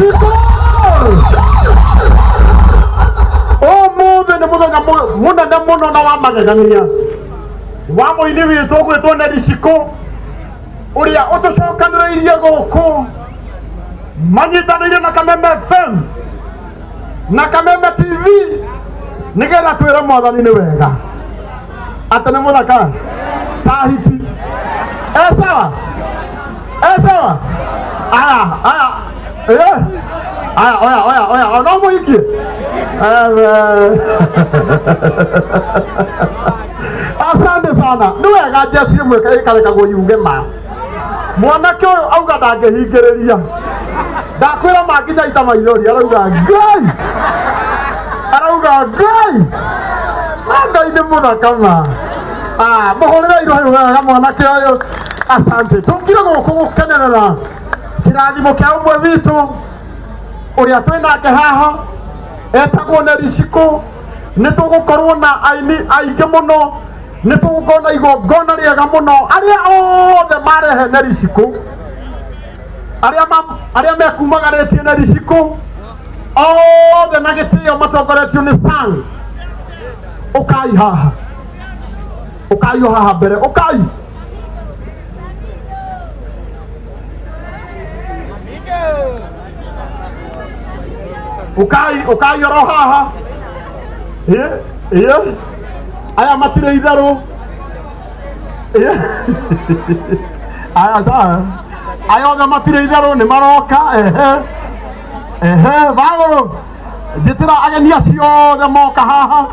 Nericiko. Ũmũthĩ nĩ mũthenya mũnene mũno na wa magegania wa mũini witũ ũgwĩtwo Nericiko ũrĩa ũtũcokanĩrĩirie gũkũ manyitanĩire na Kameme FM na Kameme TV nĩgetha twĩre mwathani nĩ wega atĩ nĩ mũthaka ta hiti. E sawa, e sawa. Aya aya, eh, aya, oya oya oya, no mũhikie. Asante sana. Nĩ wega njeci ĩmwe ĩkarekagwo yuge ma. Mwanake ũyũ auga ndangĩhingĩrĩria, ndakwĩra ma nginya ita maithori, arauga Ngai, arauga Ngai, Ah, Ngai nĩ mũthaka ma. Ah, mũhũrĩre irohe wega mwanake ũyũ. Asante. Tũkire gũkũ gũkenerera kĩrathimo kĩa ũmwe witũ ũrĩa twĩ nake haha etagwo Nericiko. Nĩ tũgũkorwo na aini aingĩ mũno, nĩ tũgũkorwo na igongona rĩega mũno. Arĩa othe marehe Nericiko, arĩa mekumagarĩtie Nericiko othe na gĩtĩo matongoretio nĩ Sang, ũkai haha, ũkai o haha mbere, ũkai. Ũkai, ũkai oro haha. Ĩ, ĩ, aya matirĩ itherũ. Ĩ, aya sawa, aya othe matirĩ itherũ nĩ maroka. Ehe, ehe, bagũrũ njĩtĩra ageni acio othe moka haha.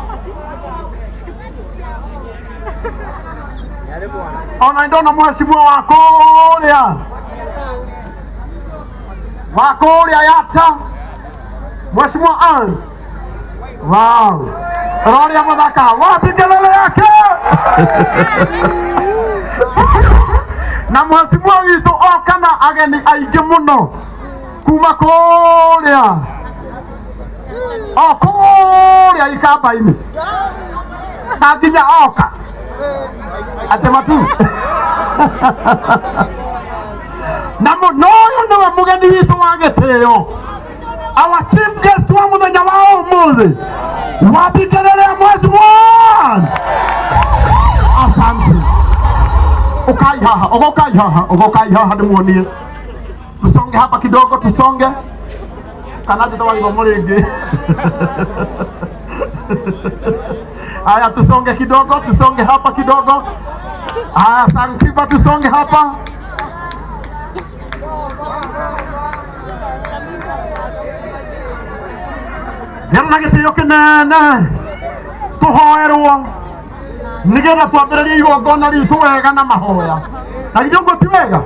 Ona ndona mheshimiwa wa kũrĩa, wa kũrĩa Yata, mheshimiwa Ann. Wow, roria mũthaka, wapi kelele yake? Na mheshimiwa witũ oka na ageni aingĩ mũno kuma kũrĩa, o kũrĩa ikamba-inĩ, na nginya oka atĩ matu na mũno. Ũyũ nĩwe mũgeni witũ wa gĩtĩo, our chief guest wa mũthenya wa ũmũthĩ. Wapi kelele ya mheshimiwa? Asante. Ukai haha, ukai haha, ukai haha ndĩmuonie. Tusonge hapa kidogo, tusonge kana njĩtagwo gĩthomo rĩngĩ. Aya, tusonge kidogo, tusonge hapa kidogo. Aya, Sankiba, tusonge hapa. Nĩarĩ na gĩtĩo kĩnene tũhoerwo nĩgetha twambĩrĩrie igongona ritũ wega na mahoya. Na githĩ ũguo ti wega?